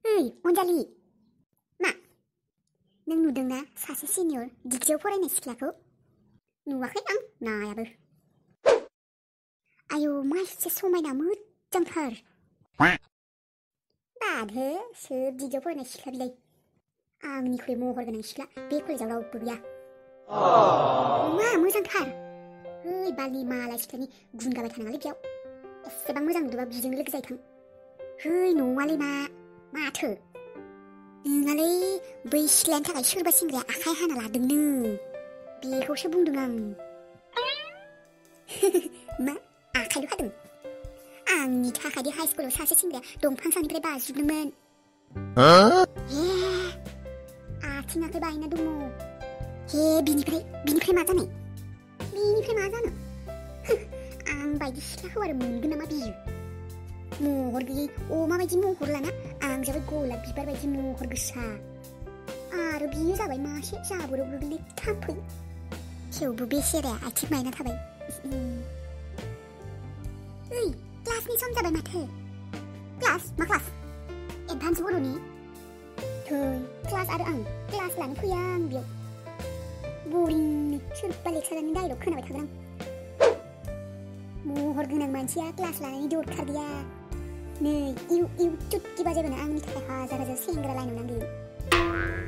ओइ अनजालि मा नों नुदोंना सासे सिनियर डिग्रियाव फरायनाय सिख्लाखौ नुवाखै आं नायाबो आयौ मा एसे समायना मोजांथार बाधो सोब डिग्रियाव फरायनाय सिख्ला बिलाय आंनिख्रुइ महर गोनां सिख्ला बे कलेजाव रावबो गैया मा मोजांथार ओइ बालनि मालाय सिख्लानि गुन गाबाय थानाङालै बेयाव एसेबां मोजां नुदोंबा बिजोंनो लोगो जाहैथां है नङालै माथो नोंहालै बै सिख्लानि थाखाय सोरबा सेंग्राया आखाइ हाना लादोंनो बेखौसो बुंदों आं मा आखाइल' हादों आंनि थाखाय हाइ स्कुलाव सासे सेंग्राया दंफां सानिफ्राय बाज्रुमदोंमोन आथिं आखाइ बायना दङ हे बिनिफ्राय मा जानाय बिनिफ्राय मा जानो आं बायदि सिख्लाखौ आरो मोनगोन नामा बियो महर गैयै अमा बायदि महर लाना आं जाबाय गलाब बिबार बायदि महर गोसा आरो बियो जाबाय मासे जाबोराव गोग्लैनाय थाम्फै थेवबो बेसेराया आथिं बायना थाबाय ओइ क्लासनि सम जाबाय माथो क्लास मा क्लास एडभान्स बर'नि थै क्लास आरो आं क्लास लानो फैया आं बेयाव बरिंनो सोरबा लेक्सारारनि डायलग खोनाबाय थागोन आं महर गोनां मानसिया क्लास लानायनि दरखार गैया नै इउ चुटकी बाजायबानो आंनि थाखाय हाजार सेंग्रा लाइन नांगोन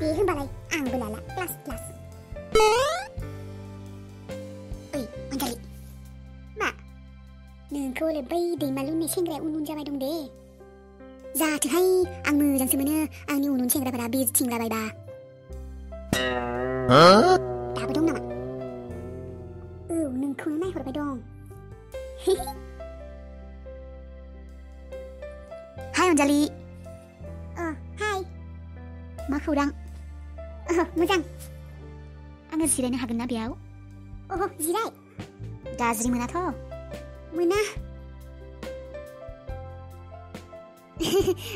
दे होनबालाय आंबो लाला क्लास ओइ अनजालि मा नोंखौ हले बै दैमालु होननाय सेंग्राया उन जाबाय दं दे जाथोहाय आं मोजांसो मोनो आंनि उन सेंग्राफोरा बिरथिंलाबायबा दाबो दं नामा औ नोंखौनो नायहरबाय दं हाय अनजालि हाय मा खौरां मोजां आङो जिरायनो हागोन ना बेयाव जिराय गाज्रि मोनाथ' मोना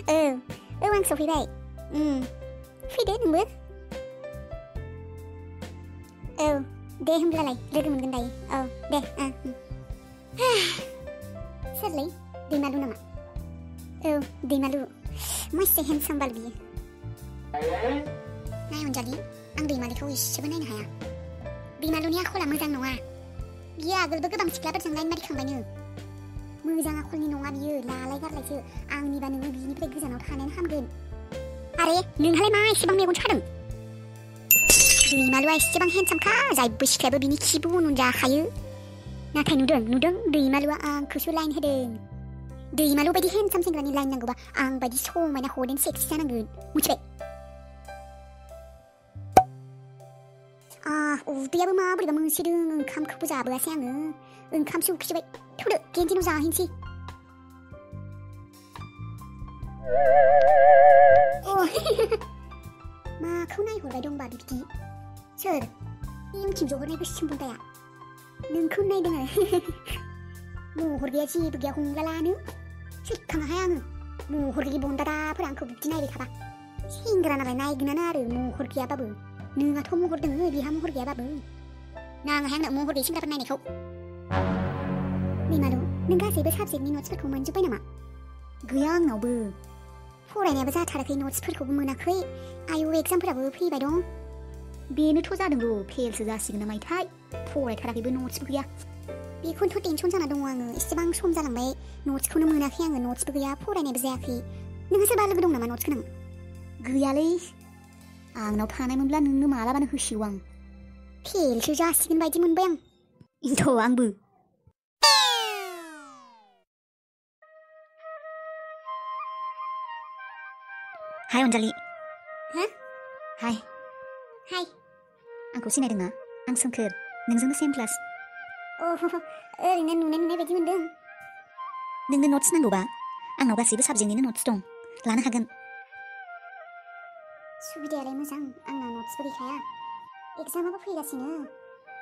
औ आं सफैबाय फैदो नोंबो औ दे होमब्लालाय लोगो मोनगोन दायो औ दे सोरलै दैमालु नामा औ दैमालु मासे हेन्डसाम बाल बियो नाय अनजालि आं दैमालुखौ एसेबो नायनो हाया दैमालुनि आखला मोजां नङा बियो आगोलबो गोबां सिख्लाफोरजों लाइन मारिखांबायनो मोजां आखलनि नङा बियो लालाय गारलायसो आंनिबा नोङो बिनिफ्राय गोजानाव थानायानो हामगोन आरे नोंहालाय मा एसेबां मेगन सादों दैमालुआ एसेबां हेन्डसामखा जायबो सिख्लायाबो बिनि खिबु उन जाखायो नाथाय नुदों दैमालुआ आंखौसो लाइन होदों दैमालु बायदि हेन्डसाम सेंग्रानि लाइन नांगौबा आं बायदि समायना हदेन सेक्सि जानांगोन मिथिबाय उदैयाबो माबोरैबा मोनसेदों ओंखामखौबो जाबोआसै आङो ओंखामसो उखैजोबबाय थौदो केन्टिनाव जाहैनोसै माखौ नायहरबाय दंबा बिदि सोर उनथिं जहरनाय गोसोम बुन्दाया नोंखौ नायदों महर गैया जेबो गैया हमला लानो सोरखाङाहाय आङो महर गैयि बन्दादाफोरा आंखौ बिदि नायबाय थाबा सेंग्रा नालाय नायगोनानो आरो महर गैयाबाबो नोंहाथ' महर दङ बिहा महर गैयाबाबो नाङाहाय आंना महर गैयि सेंग्राफोर नायनायखौ दैमालु नों गासैबो साबजेक्टनि नट्सफोरखौ मोनजोब्बाय नामा गैया आंनावबो फरायनायाबो जाथाराखै नट्सफोरखौबो मोनाखै आयु एग्जामफोराबो फैबाय दं बेनोथ' जादों र' फेलसो जासिगोन नामाथाय फरायथाराखैबो नट्सबो गैया बेखौनोथ' टेनसन जाना दङ आङो एसेबां सम जालांबाय नट्सखौनो मोनाखै आङो नट्सबो गैया फरायनायबो जायाखै नोंहा सोरबा लोगो दं नामा नट्स गोनां गैयालै आंनाव थानायमोनब्ला नोंनो मालाबानो होसिगौ आं फेलसो जासिगोन बायदि मोनबाय आं इनोथ' आंबो हाय अनजालि हाय आंखौ सिनायदों ना आं सोमखोर नोंजोंनो सेम क्लास ओरैनो नुनाय बायदि मोनदों नोंनो नट्स नांगौबा आंनाव गासैबो साबजेक्टनिनो नट्स दं लानो हागोन सुबिदायालाय मोजां आंना नट्सबो गैखाया एग्जामाबो फैगासिनो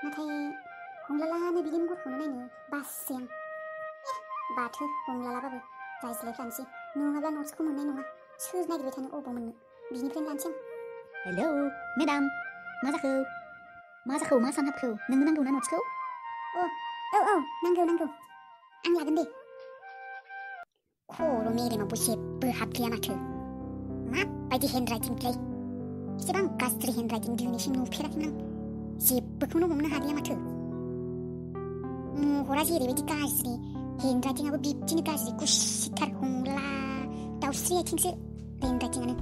नाथाय हंलालानो बिदि महरखौनो नायनो बासै आं बाथो हंलालाबाबो रायज्लायफ्लानोसै नङाब्ला नट्सखौ मोननाय नङा सोर नागिरबाय थानो अबाव मोननो बिनिफ्रायनो लानोसै आं हेलौ मेडाम मा जाखो मा सानहाबखो नोंनो नांगौ ना नट्सखौ औ नांगौ आं लागोन दे खर' मेलेमावबो जेबो हाबगैया माथो माबायदि हेन्डराइटिंलै एसेबां गाज्रि हेन्डराइटिं दिनैसिम नुफेराखैमोन आं जेबोखौनो हमनो हालिया माथो महरा जेरैबायदि गाज्रि हेन्डराइटिंआबो बिब्दिनो गाज्रि गुसिथार हंला दाउस्रि आथिंसो हेन्डराइटिंआनो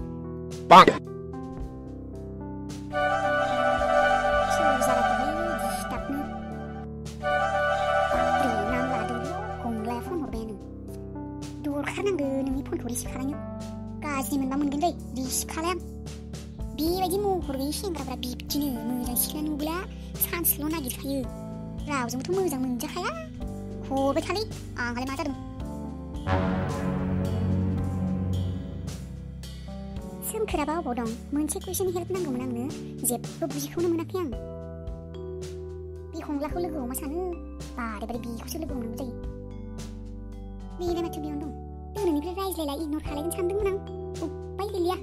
दरखारनांगौ नोंनि फनखौ रिसिभ खालामनो गाज्रि मोनबा मोनगोनलै रिसिभ खालाम बेबायदि महर गैयै सेंग्राफ्रा बिब्दिनो मोजां सिख्ला नुब्ला सान्सल' नागिरखायो रावजोंबोथ' मोजां मोनजाखाया हरबाय थालै आंहालाय मा जादों सोमखोराबा अबाव दं मोनसे कुइसन हेल्प नांगौमोन आंनो जेबो बुजिखौनो मोनाखै आं बे हंलाखौ लोगो हमा सानो बारे बारे बेखौसो लोगो हमनांगौ जायो बेलाय माथो बेयावनो दं दिनैनिफ्राय रायज्लायला इगनर खालायगोन सानदोंमोन आं उपाय गैलिया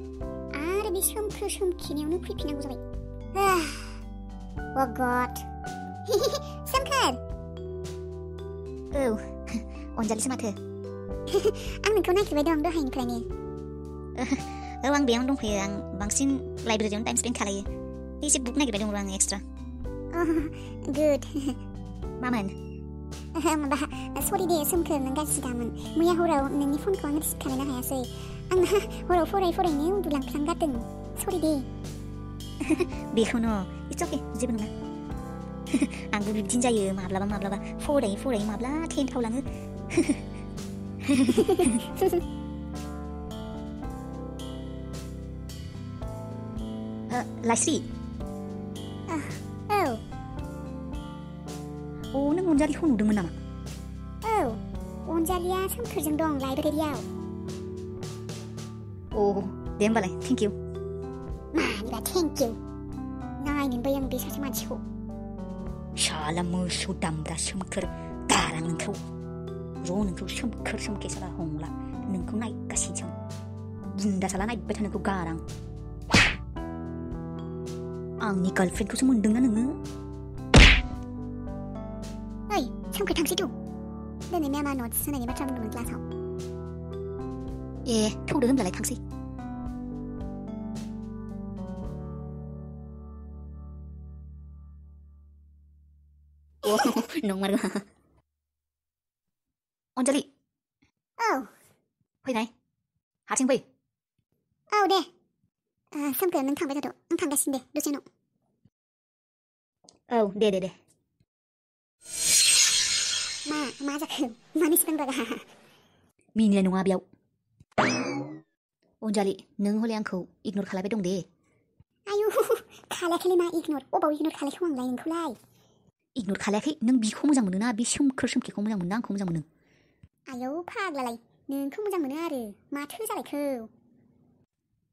आरो बे सोमखोर सोमखिनायावनो फैफिननांगौ जाबाय अ गड सोमखोर औ अनजालिसो माथो आं नोंखौ नागिरबाय दं दहायनिफ्रायनो औ आं बेयावनो दंफैयो आं बांसिन लाइब्रेरियावनो टाइम स्पेन्ड खालायो एसे बुक नागिरबाय दङ आं एक्सट्रा गुड मामोन माबा सरि दे सोमखोर नों गाज्रि दामोन मैया हराव नोंनि फनखौ आं रिसिभ खालामनो हायासै आंना हराव फरायनो उन्दुलांफ्लांगारदों सरि दे बेखौनो इट्स अके जेबो नङा आंबो बिब्दिनो जायो माब्लाबा फरायै माब्ला टेन्थाव लाङो लाइस्रि औ नों अनजालिखौ नुदोंमोन नामा औ अनजालिया सोमखोरजों दं लाइब्रेरियाव दे होमबालाय थेंक इउ मानिबा थेंक इउ नायनोबाय आं बे सासे मानसिखौ शाला मोसौ दामब्रा सोमखोर गारां नोंखौ नोंखौ सोमखोर सोमखेसाला हंला नोंखौ नायगासिनो बुन्दा साला नायबाय था नोंखौ गारां आंनि गार्लफ्रेन्डखौसो मोनदोंना नोङो ओइ सोमखोर थांसै थौ दिनै मेमा नट्स होनायनि बाथ्रा बुंदोंमोन क्लासाव थौदो होनब्लालाय थांसै नंमारगौ अनजालि औ फैनाय हारसिं फै औ दे सोमखोर नों थांबाय थाथ' आं थांगासिनो दे दसे उनाव औ दे मा जाखो मानो इसेबां रागा मिनिनाय नङा बेयाव अनजालि नों हले आंखौ इगनर खालायबाय दं दे आयु खालायाखैलै मा इगनर अबाव इगनर खालायखौ आंलाय नोंखौलाय इगनर खालायाखै नों बिखौ मोजां मोनो ना बे सोमखोर सोमखेखौ मोजां मोनो ना आंखौ मोजां मोनो आयौ फाग्लालाय नोंखौ मोजां मोनो आरो माथो जालायखो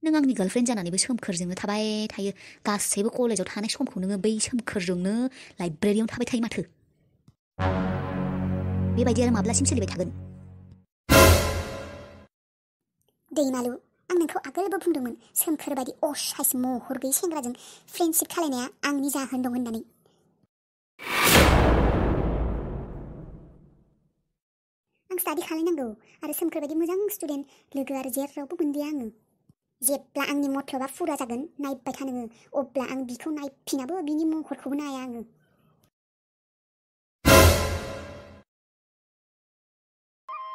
नों आंनि गार्लफ्रेन्ड जानानैबो सोमखोरजोंनो थाबाय थायो गासैबो कलेजाव थानाय समखौ नोङो बै सोमखोरजोंनो लाइब्रेरियावनो थाबाय थायो माथो बेबायदि आरो माब्लासिम सोलिबाय थागोन दैमालु आं नोंखौ आगोलबो बुंदोंमोन सोमखोर बायदि असाइस महर गैयै सेंग्राजों फ्रेन्डशिप खालायनाया आंनि जाहोन दं होननानै आं स्टाडि खालायनांगौ आरो सोमखोर बायदि मोजां स्टुडेन्ट लोगो आरो जेरावबो मोनदिया आङो जेब्ला आंनि मतलबा फुरा जागोन नायबाय था नोङो अब्ला आं बिखौ नायफिनाबो बिनि महरखौबो नाया आङो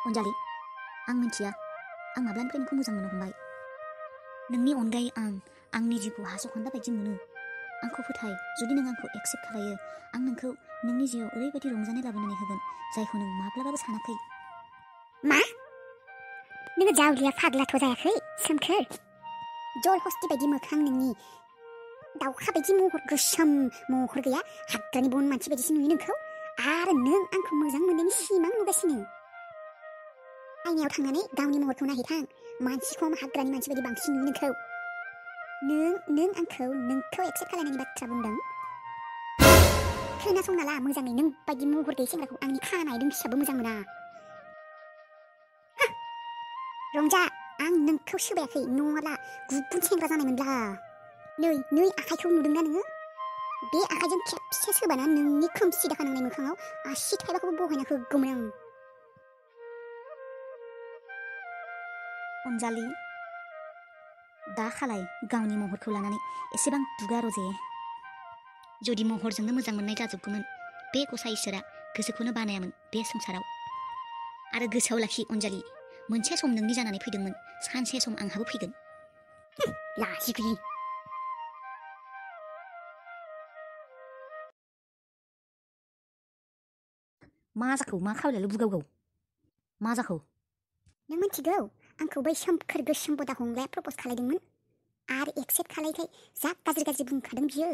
अनजालि आं मिथिया आं माब्लानिफ्राय नोंखौ मोजां मोननो हमबाय नोंनि अनगायै आंनि जिउखौ हास'खन्दा बायदि मोनो आंखौ फोथाय जुदि नों आंखौ एक्सेप्ट खालायो आं नोंखौ नोंनि जिउआव ओरैबायदि रंजानाय लाबोनानै होगोन जायखौ नों माब्लाबाबो सानाखै मा नोङो जावलिया फाग्लाथ' जायाखै सोमखोर जल हस्ति बायदि मोखां नोंनि दाउखा बायदि महर गोसोम महर गैया हाग्रानि बन मानसि बायदिसो नुयो नोंखौ आरो नों आंखौ मोजां मोननायनि सिमां नुगासिनो आयनायाव थांनानै गावनि महरखौ नायहैथां मानसिखौ हाग्रानि मानसि बायदि बांसिन नुयो नोंखौ नों आंखौ नोंखौ एक्सेप्ट खालायनायनि बाथ्रा बुंदों खोनासंना ला मोजाङै नों बायदि महर गैयै सेंग्राखौ आंनि खानाय दोंसेयाबो मोजां मोना रंजा आं नोंखौ सोबायाखै नङाब्ला गुबुन सेंग्रा जानायमोनब्ला नै आखाइखौ नुदोंना नोङो बे आखाइजों खेबसे सोबाना नोंनि खोमसि दाखा नांनाय मोखाङाव आसि थाइबाखौबो बहायना होगौमोन आं अनजालि दा खालाय गावनि महरखौ लानानै एसेबां दुगा रजे। जुदि महरजोंनो मोजां मोननाय जाजोबगौमोन, बे गसाइ इसोरा गोसोखौनो बानायामोन बे संसाराव। आरो गोसोआव लाखि अनजालि, मोनसे सम नोंनि जानानै फैदोंमोन, सानसे सम आंहाबो फैगोन। लाजि गैयि। मा जाखौ? मा खावलायाल' बुगावगौ? मा जाखौ? नों मिथिगौ आंखौ बै सोमखोर गोसोम बोदा हंलाया प्रप'ज खालायदोंमोन आरो एक्सेप्ट खालायखाय जा गाज्रि बुंखादों बियो।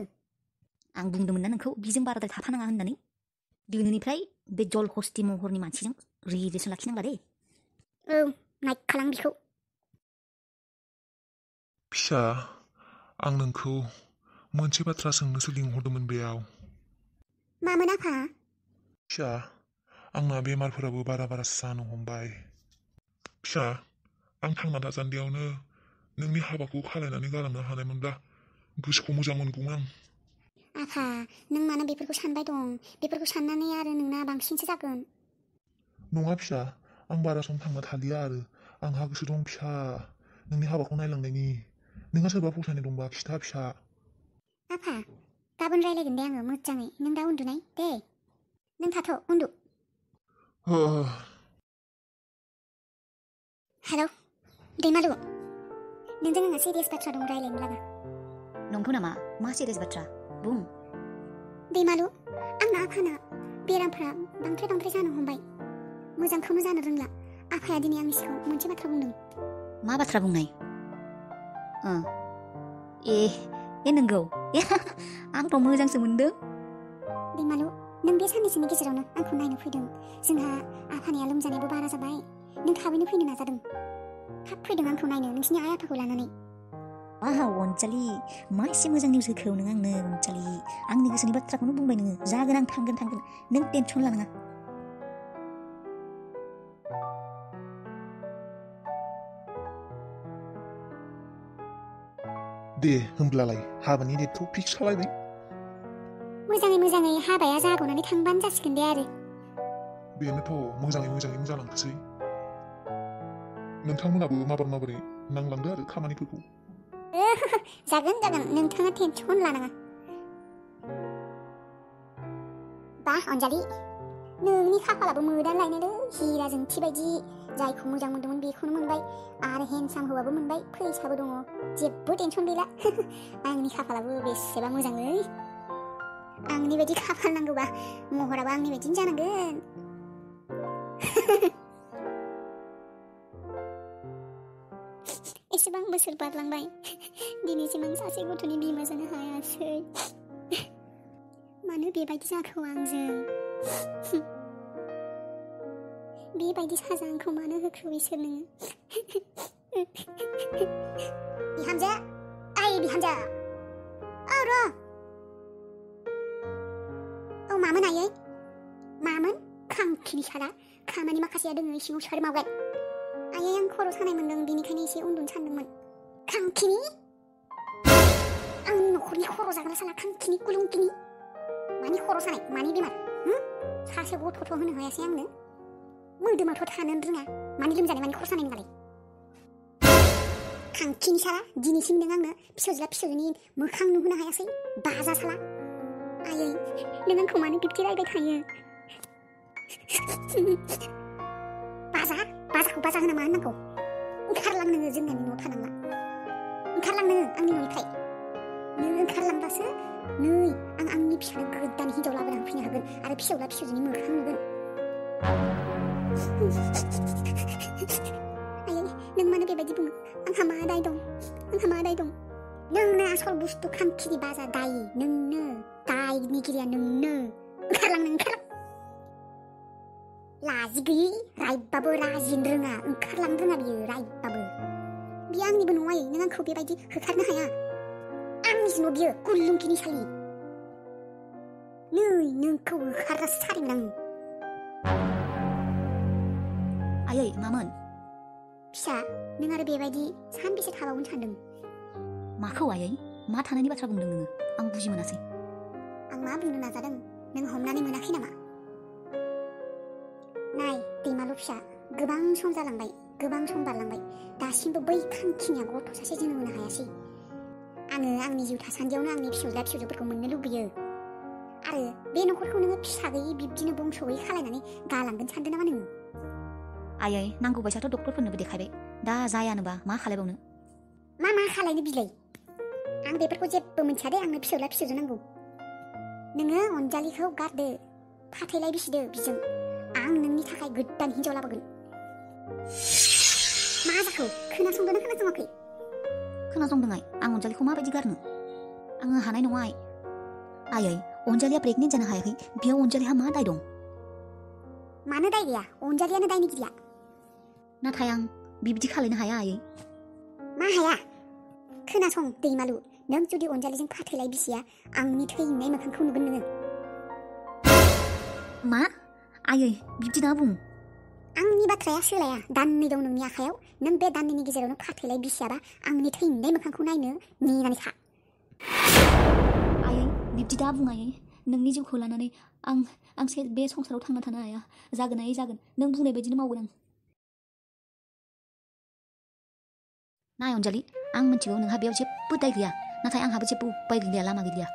आं बुंदोंमोन ना नोंखौ बिजों बाराद्राय थाफानाङा होननानै। दिनैनिफ्राय बे जल हस्ति महरनि मानसिजों रिलेसन लाखिनांला दे। औ, नायखालां बिखौ। फिसा, आं नोंखौ मोनसे बाथ्रा सोंनोसो लिंहरदोंमोन बेयाव। मामोन आफा? फिसा, आंना बेमारफोराबो बारासो जानो हमबाय। फिसा, आं थांना थासान्दियावनो नोंनि हाबाखौ खालायनानै गालांनो हानायमोनब्ला गोसोखौ मोजां मोनगौमोन आं। आफा, नों मानो बेफोरखौ सानबाय दं? बेफोरखौ साननानै आरो नोंना बांसिनसो जागोन। नङा फिसा, आं बारा सम थांना थालिया आरो आंहा गोसो दं फिसा नोंनि हाबाखौ नायलांनायनि। नोंहा सोरबा फसायनाय दंबा खिथा फिसा। आफा, गाबोन रायलायगोन दे आङो मोजाङै। नों दा उन्दुनाय दे। नों थाथ' उन्दु। हेलौ दैमालु, नोंजों आंहा सिरियास बाथ्रा दं रायलायनो लागा। नंगौ नामा? मा सिरियास बाथ्रा? बुं। दैमालु, आंना आफाना बेरामफ्रा बांद्राय जानो हमबाय। मोजांखौनो जानो रोंला। आफाया दिनै आंनि सिगाङाव मोनसे बाथ्रा बुंदों। मा बाथ्रा बुंनाय? नंगौ। आंथ' मोजांसो मोनदों। दैमालु, नों बे साननैसोनि गेजेरावनो आंखौ नायनो फैदों। जोंहा आफानिया लोमजानायबो बारा जाबाय। नों थाबैनो फैनो नाजादों। थाब फैदों आंखौ नायनो नोंसिनि आइ आफाखौ लानानै। अनजालि, मा एसे मोजां निउस होखो नों आंनो अनजालि? आंनि गोसोनि बाथ्राखौनो बुंबाय नोङो। जागोन, आं थांगोन। नों टेनसन लानाङा। दे होमब्लालाय हाबानि डेटखौ फिक्स खालायबाय। मोजाङै हाबाया जागौनानै थांबानो जासिगोन दे आरो। बेनोथ' मोजाङैनो जालांथोंसै। नोंथांमोनाबो माबोरै नांलांदो आरो खामानिफोरखौ। जागोन, नोंथाङा टेनसन लानाङा। बा अनजालि, नोंनि खाफालाबो मोदान लायनायलै, हिरा जोंथि बायदि। जायखौ मोजां मोनदोंमोन बेखौनो मोनबाय आरो हेन्डसाम हौवाबो मोनबाय, फैसाबो दङ, जेबो टेनसन गैला। आंनि खाफालाबो बेसेबा मोजांलै। आंनि बायदि खाफाल नांगौबा महराबो आंनि बायदिनो जानांगोन। एसेबां बोसोर बारलांबाय, दिनैसिम आं सासे गथ'नि बिमा जानो हायासै। मानो बेबायदि जाखो आंजों? बेबायदि साजा आंखौ मानो होखो इसोर नोङो? बिहामजो, बिहामजो। औ मामोन आयै? मामोन? खांखिनि सारा खामानि माखासेया दोङो इसिङाव सोर मावगोन? आयै, आं खर' सानाय मोनदों, बेनिखायनो एसे उन्दुनो सानदोंमोन। खांखिनि? आंनि न'खरनि खर' जाग्रा साला खांखिनि कुलुंखिनि। मानि खर' सानाय, मानि बेमार? सासे गथ'थ' होनो हायासै आंनो। मोदोमाथ' थानोनो रोङा, मानि लोमजानाय मानि खर' सानाय नोंलाय? खांखिनि साला, दिनैसिम नों आंनो फिसौजोनि मोखां नुहोनो हायासै, बाजा साला। आयै, नों आंखौ मानो बिब्दि रायबाय थायो? बाजाखौ बाजा होना मा होननांगौ? ओंखारलां नोङो, जोंनि न'आव थानांला। ओंखारलां नोङो आंनि न'निफ्राय। नों ओंखारलांबासो नै आं आंनि फिसानो गोदान हिनजाव लाबोनानै फैनो हागोन आरो फिसौजोनि मोखां नुगोन। आयै, नों मानो बेबायदि बुङो? आंहा मा दाय दं? नोंनो आसल बुस्थु खांखिनि बाजा दायि, नोंनो दायनिगिरिया नोंनो। ओंखारलां। लाजि गैयि, रायबाबो राजिनो रोङा, ओंखारलांनो रोङा बियो रायबाबो। बियो आंनिबो न'आव आयै, नों आंखौ बेबायदि होखारनो हाया। आंनिसो न' बियो, कुलुंखिनि सालि। नै नोंखौ होखारनासो सारिमोन आं। आयै, मामोन? फिसा, नों आरो बेबायदि सानबेसे थाबावगोन सानदों? माखौ आयै? मा थानायनि बाथ्रा बुंदों नोङो? आं बुजि मोनासै। आं मा बुंनो नाजादों, नों हमनानै मोनाखै नामा? नाय दैमालु फिसा, गोबां सम जालांबाय। गोबां सम बारलांबाय दासिमबो बै खांखिनिया गथ' सासे जोनोम होनो हायासै। आङो आंनि जिउ थासान्दियावनो आंनि फिसौज्ला फिसौजोफोरखौ मोननो लुबैयो। आरो बे न'खरखौ नोङो फिसा गैयै बिब्दिनो बंस' गैयै खालायनानै गालांगोन सानदों नामा नोङो? आयै नांगौ बायसाथ' डक्टरफोरनोबो देखायबाय दा जायानोबा मा खालायबावनो। मा खालायनो बिलाय? आं बेफोरखौ जेबो मिथिया दे, आंनो फिसौला फिसौजो नांगौ। नोङो अनजालिखौ गारदो, फाथैलाय बिसिदो बिजों। आं नोंनि थाखाय गोदान हिनजाव लाबोगोन। मा जाखो? खोनासंदों ना खोनासङाखै? खोनासंदों आइ, आं अनजालिखौ माबायदि गारनो? आङो हानाय नङा आइ। आयै अनजालिया प्रेगनेन्ट जानो हायाखै, बेयाव अनजालिहा मा दाय दं? मानो दाय गैया? अनजालियानो दायनिगिरिया। नाथाय आं बिब्दि खालायनो हाया आयै। मा हाया? खोनासं दैमालु, नों जुदि अनजालिजों फाथैलाय बिसिया आंनि थैनाय मोखांखौ नुगोन नोङो। मा? आयै बिब्दि दा बुं। आंनि बाथ्राया सोलाया। दाननै दं नोंनि आखायाव। नों बे दाननैनि गेजेरावनो फाथैलाय बिसियाबा आंनि थैनाय मोखांखौ नायनो नेनानै था। आयै बिब्दि दा बुं आयै। नोंनि जिउखौ लानानै आं बे संसाराव थांना थानो हाया। जागोन आयै जागोन, नों बुंनाय बायदिनो मावगोन आं। नाय अनजालि, आं मिथिगौ नोंहा बेयाव जेबो दाय गैया, नाथाय आंहाबो जेबो उपाय गैया, लामा गैया।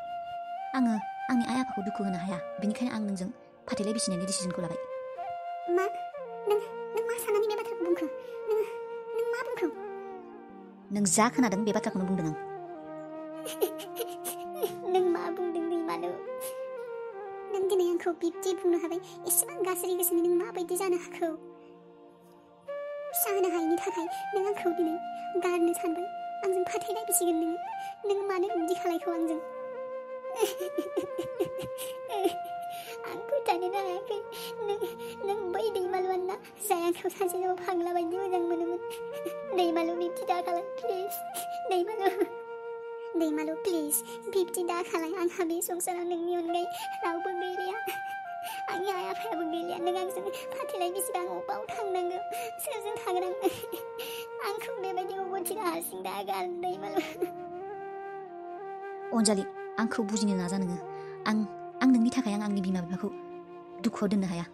आङो आंनि आइ आफाखौ दुखु होनो हाया, बेनिखायनो आं नोंजों फाथैलाय बिसिनायनि डिसिजनखौ लाबाय। मा? नों मा साननानै बे बाथ्राखौ बुंखो? नों मा बुंखो? नों जा खोनादों बे बाथ्राखौनो बुंदों आं। नों मा बुंदों दैमालु? नों दिनै आंखौ बिब्दि बुंनो हाबाय? एसेबां गाज्रि गोसोनि नों माबायदि जानो हाखो? फिसा होनो हायैनि थाखाय नों आंखौ दिनै गारनो सानबाय। आंजों फाथैलाय बिसिगोन नोङो? नों मानो बिब्दि खालायखो आंजों? आं फोथायनोनो हायाखै। नों बै दैमालुआनो ना, जाय आंखौ सानसे समाव फाग्ला बायदि मोजां मोनोमोन। दैमालु बिब्दि दा खालाम प्लिज। दैमालु प्लिज बिब्दि दा खालाय। आंहा बे संसाराव नोंनि अनगायै रावबो गैलिया। आंनि आइ आफायाबो गैलिया। नों आंजों फाथैलाय बिसिबा आं अबाव थांनांगौ? सोरजों थागोन आं? आंखौ बेबायदि अबथिरा हारसिं दा गार दैमालु। अनजालि आंखौ बुजिनो नाजा नोङो। आं नोंनि थाखाय आंनि बिमा बिफाखौ दुखुआव दोननो हाया।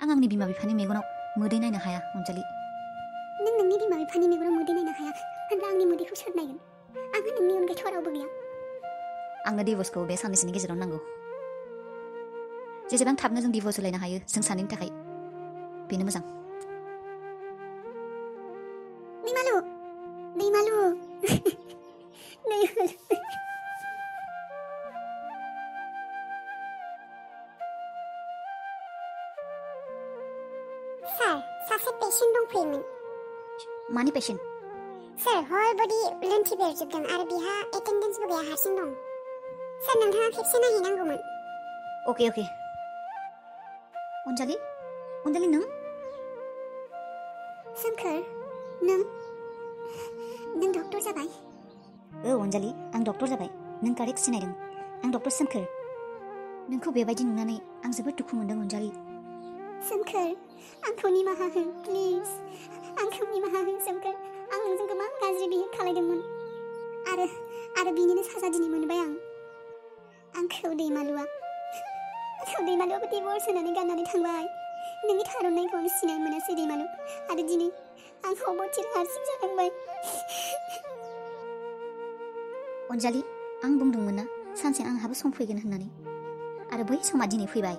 आं आंनि बिमा बिफानि मेगनाव मोदै नायनो हाया अनजालि। नों नोंनि बिमा बिफानि मेगनाव मोदै नायनो हाया होनब्ला आंनि मोदैखौ सोर नायगोन? आंहा नोंनि अनगायैथ' रावबो गैया। आंनो डिभर्सखौ बे साननैसोनि गेजेराव नांगौ। जेसेबां थाबनो जों डिभर्स होलायनो हायो जों सानैनि थाखाय बेनो मोजां। दैमालु दैमालु दैमालु। सार, सासे पेशेन्ट दंफैयोमोन। मानि पेशेन्ट? सार, हर बडि लोन्थि बेरजोबदों आरो बिहा एटेन्डेन्सबो गैया, हारसिं दं। सार, नोंथाङा खेबसे नायहैनांगौमोन। अके। अनजालि नों? सोमखोर, नों डक्टर जाबाय? औ अनजालि, आं डक्टर जाबाय। नों कारेक्ट सिनायदों। आं डक्टर सोमखोर। नोंखौ बेबायदि नुनानै आं जोबोद दुखु मोनदों अनजालि। सोमखोर, आंखौ निमाहा हो प्लिज। आंखौ निमाहा हो सोमखोर। आं नोंजों गोबां गाज्रि बिहेभ खालायदोंमोन आरो बिनिनो साजा दिनै मोनबाय आं। आंखौ दैमालुआबो डिभर्स होनानै गारनानै थांबाय। नोंनि थारनायखौ आं सिनाय मोनासै दैमालु, आरो दिनै आं अबथिरा हारसिं जानांबाय। अनजालि, आं बुंदोंमोन ना सानसे आंहाबो सम फैगोन होननानै, आरो बै समा दिनै फैबाय।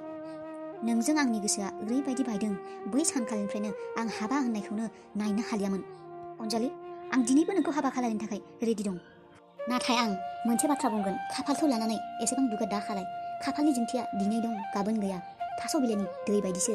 नोंजों आंनि गोसोआ ओरैबायदि बायदों, बै सानखालिनिफ्रायनो आं हाबा होननायखौनो नायनो हालियामोन। अनजालि, आं दिनैबो नोंखौ हाबा खालायनो थाखाय रेडि दं। नाथाय आं मोनसे बाथ्रा बुंगोन, खाफालखौ लानानै एसेबां दुगा दा खालाय। खाफालनि जोंथिया दिनै दं गाबोन गैया, थास' बिलाइनि दै बायदिसो।